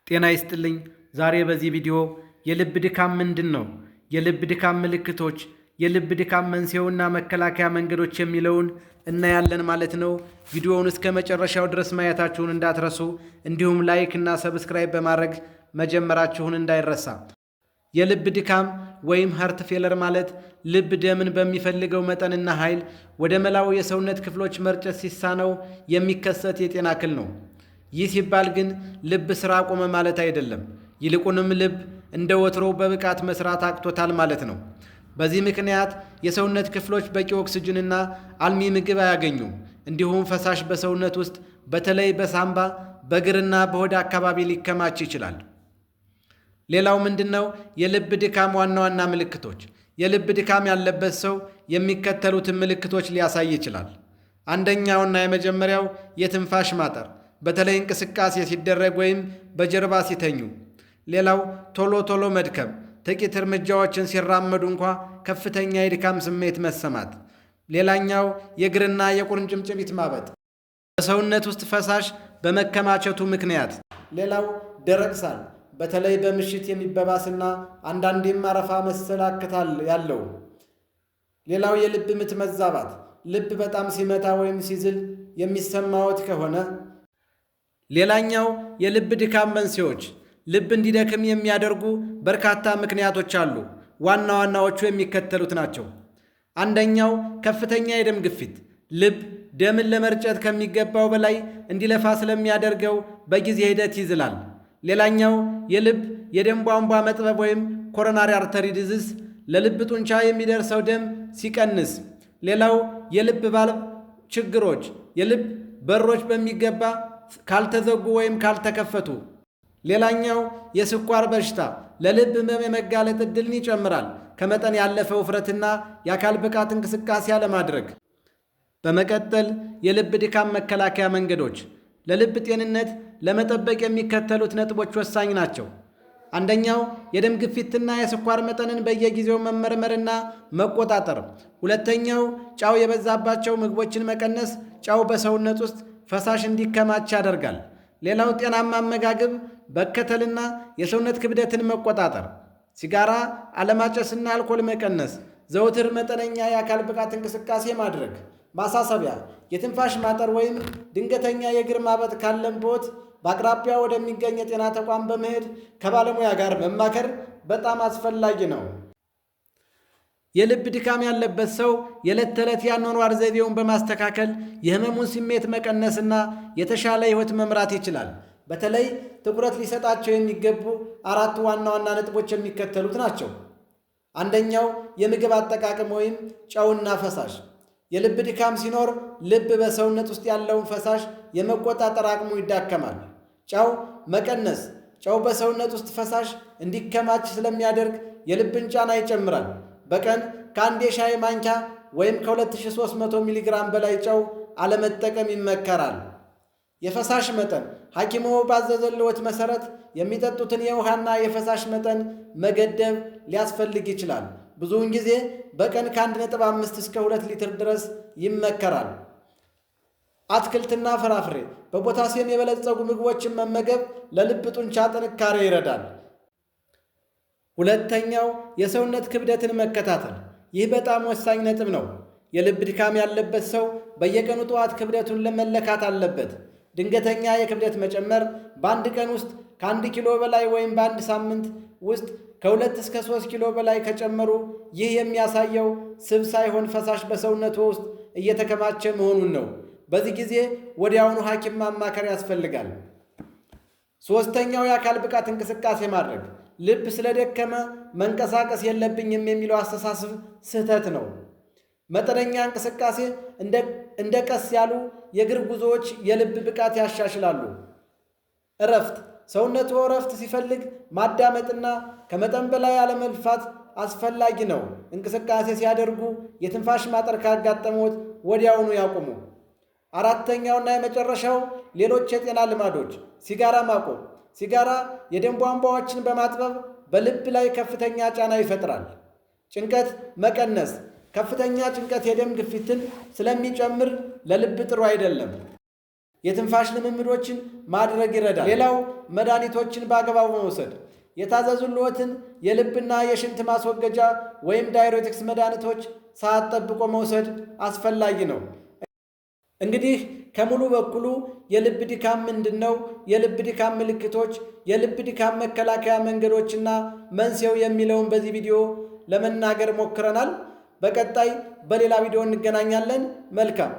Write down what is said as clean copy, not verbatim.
ጤና ይስጥልኝ። ዛሬ በዚህ ቪዲዮ የልብ ድካም ምንድን ነው፣ የልብ ድካም ምልክቶች፣ የልብ ድካም መንስኤውና መከላከያ መንገዶች የሚለውን እናያለን ማለት ነው። ቪዲዮውን እስከ መጨረሻው ድረስ ማየታችሁን እንዳትረሱ፣ እንዲሁም like እና subscribe በማድረግ መጀመራችሁን እንዳይረሳ። የልብ ድካም ወይም heart failure ማለት ልብ ደምን በሚፈልገው መጠንና ኃይል ወደ መላው የሰውነት ክፍሎች መርጨት ሲሳነው የሚከሰት የጤና እክል ነው። ይህ ሲባል ግን ልብ ስራ አቆመ ማለት አይደለም። ይልቁንም ልብ እንደ ወትሮው በብቃት መስራት አቅቶታል ማለት ነው። በዚህ ምክንያት የሰውነት ክፍሎች በቂ ኦክስጅንና አልሚ ምግብ አያገኙም። እንዲሁም ፈሳሽ በሰውነት ውስጥ በተለይ በሳምባ፣ በእግርና በሆድ አካባቢ ሊከማች ይችላል። ሌላው ምንድን ነው? የልብ ድካም ዋና ዋና ምልክቶች። የልብ ድካም ያለበት ሰው የሚከተሉትን ምልክቶች ሊያሳይ ይችላል። አንደኛውና የመጀመሪያው የትንፋሽ ማጠር፣ በተለይ እንቅስቃሴ ሲደረግ ወይም በጀርባ ሲተኙ። ሌላው ቶሎ ቶሎ መድከም፣ ጥቂት እርምጃዎችን ሲራመዱ እንኳ ከፍተኛ የድካም ስሜት መሰማት። ሌላኛው የእግርና የቁርጭምጭሚት ማበጥ፣ በሰውነት ውስጥ ፈሳሽ በመከማቸቱ ምክንያት። ሌላው ደረቅ ሳል፣ በተለይ በምሽት የሚበባስና አንዳንዴም አረፋ መሰል አክታል ያለው። ሌላው የልብ ምት መዛባት፣ ልብ በጣም ሲመታ ወይም ሲዝል የሚሰማዎት ከሆነ። ሌላኛው የልብ ድካም መንስኤዎች። ልብ እንዲደክም የሚያደርጉ በርካታ ምክንያቶች አሉ። ዋና ዋናዎቹ የሚከተሉት ናቸው። አንደኛው ከፍተኛ የደም ግፊት፣ ልብ ደምን ለመርጨት ከሚገባው በላይ እንዲለፋ ስለሚያደርገው በጊዜ ሂደት ይዝላል። ሌላኛው የልብ የደም ቧንቧ መጥበብ ወይም coronary artery disease፣ ለልብ ጡንቻ የሚደርሰው ደም ሲቀንስ። ሌላው የልብ ቫልቭ ችግሮች፣ የልብ በሮች በሚገባ ካልተዘጉ ወይም ካልተከፈቱ። ሌላኛው የስኳር በሽታ ለልብ ህመም የመጋለጥ ዕድልን ይጨምራል። ከመጠን ያለፈ ውፍረትና የአካል ብቃት እንቅስቃሴ አለማድረግ። በመቀጠል የልብ ድካም መከላከያ መንገዶች። ለልብ ጤንነት ለመጠበቅ የሚከተሉት ነጥቦች ወሳኝ ናቸው። አንደኛው የደም ግፊትና የስኳር መጠንን በየጊዜው መመርመርና መቆጣጠር። ሁለተኛው ጨው የበዛባቸው ምግቦችን መቀነስ፣ ጨው በሰውነት ውስጥ ፈሳሽ እንዲከማች ያደርጋል። ሌላው ጤናማ አመጋገብ መከተልና የሰውነት ክብደትን መቆጣጠር፣ ሲጋራ አለማጨስና አልኮል መቀነስ፣ ዘውትር መጠነኛ የአካል ብቃት እንቅስቃሴ ማድረግ። ማሳሰቢያ፣ የትንፋሽ ማጠር ወይም ድንገተኛ የእግር ማበጥ ካለቦት በአቅራቢያ ወደሚገኝ የጤና ተቋም በመሄድ ከባለሙያ ጋር መማከር በጣም አስፈላጊ ነው። የልብ ድካም ያለበት ሰው የዕለት ተዕለት የአኗኗር ዘይቤውን በማስተካከል የህመሙን ስሜት መቀነስና የተሻለ ሕይወት መምራት ይችላል። በተለይ ትኩረት ሊሰጣቸው የሚገቡ አራት ዋና ዋና ነጥቦች የሚከተሉት ናቸው። አንደኛው የምግብ አጠቃቀም ወይም ጨውና ፈሳሽ። የልብ ድካም ሲኖር ልብ በሰውነት ውስጥ ያለውን ፈሳሽ የመቆጣጠር አቅሙ ይዳከማል። ጨው መቀነስ። ጨው በሰውነት ውስጥ ፈሳሽ እንዲከማች ስለሚያደርግ የልብን ጫና ይጨምራል። በቀን ከአንድ የሻይ ማንኪያ ወይም ከ2300 ሚሊግራም በላይ ጨው አለመጠቀም ይመከራል። የፈሳሽ መጠን፣ ሐኪሙ ባዘዘልዎት መሰረት የሚጠጡትን የውሃና የፈሳሽ መጠን መገደብ ሊያስፈልግ ይችላል። ብዙውን ጊዜ በቀን ከ1.5 እስከ 2 ሊትር ድረስ ይመከራል። አትክልትና ፍራፍሬ፣ በፖታሲየም የበለጸጉ ምግቦችን መመገብ ለልብ ጡንቻ ጥንካሬ ይረዳል። ሁለተኛው የሰውነት ክብደትን መከታተል። ይህ በጣም ወሳኝ ነጥብ ነው። የልብ ድካም ያለበት ሰው በየቀኑ ጠዋት ክብደቱን ለመለካት አለበት። ድንገተኛ የክብደት መጨመር፣ በአንድ ቀን ውስጥ ከ1 ኪሎ በላይ ወይም በአንድ ሳምንት ውስጥ ከ2 እስከ 3 ኪሎ በላይ ከጨመሩ፣ ይህ የሚያሳየው ስብ ሳይሆን ፈሳሽ በሰውነቱ ውስጥ እየተከማቸ መሆኑን ነው። በዚህ ጊዜ ወዲያውኑ ሐኪም ማማከር ያስፈልጋል። ሦስተኛው የአካል ብቃት እንቅስቃሴ ማድረግ። ልብ ስለደከመ መንቀሳቀስ የለብኝም የሚለው አስተሳሰብ ስህተት ነው። መጠነኛ እንቅስቃሴ፣ እንደ ቀስ ያሉ የእግር ጉዞዎች የልብ ብቃት ያሻሽላሉ። እረፍት፣ ሰውነቱ እረፍት ሲፈልግ ማዳመጥና ከመጠን በላይ አለመልፋት አስፈላጊ ነው። እንቅስቃሴ ሲያደርጉ የትንፋሽ ማጠር ካጋጠመዎት ወዲያውኑ ያቁሙ። አራተኛውና የመጨረሻው ሌሎች የጤና ልማዶች፣ ሲጋራ ማቆም። ሲጋራ የደም ቧንቧዎችን በማጥበብ በልብ ላይ ከፍተኛ ጫና ይፈጥራል። ጭንቀት መቀነስ፣ ከፍተኛ ጭንቀት የደም ግፊትን ስለሚጨምር ለልብ ጥሩ አይደለም። የትንፋሽ ልምምዶችን ማድረግ ይረዳል። ሌላው መድኃኒቶችን በአግባቡ መውሰድ፣ የታዘዙልዎትን የልብና የሽንት ማስወገጃ ወይም diuretics መድኃኒቶች ሰዓት ጠብቆ መውሰድ አስፈላጊ ነው። እንግዲህ ከሙሉ በኩሉ የልብ ድካም ምንድን ነው፣ የልብ ድካም ምልክቶች፣ የልብ ድካም መከላከያ መንገዶችና መንስኤው የሚለውን በዚህ ቪዲዮ ለመናገር ሞክረናል። በቀጣይ በሌላ ቪዲዮ እንገናኛለን። መልካም።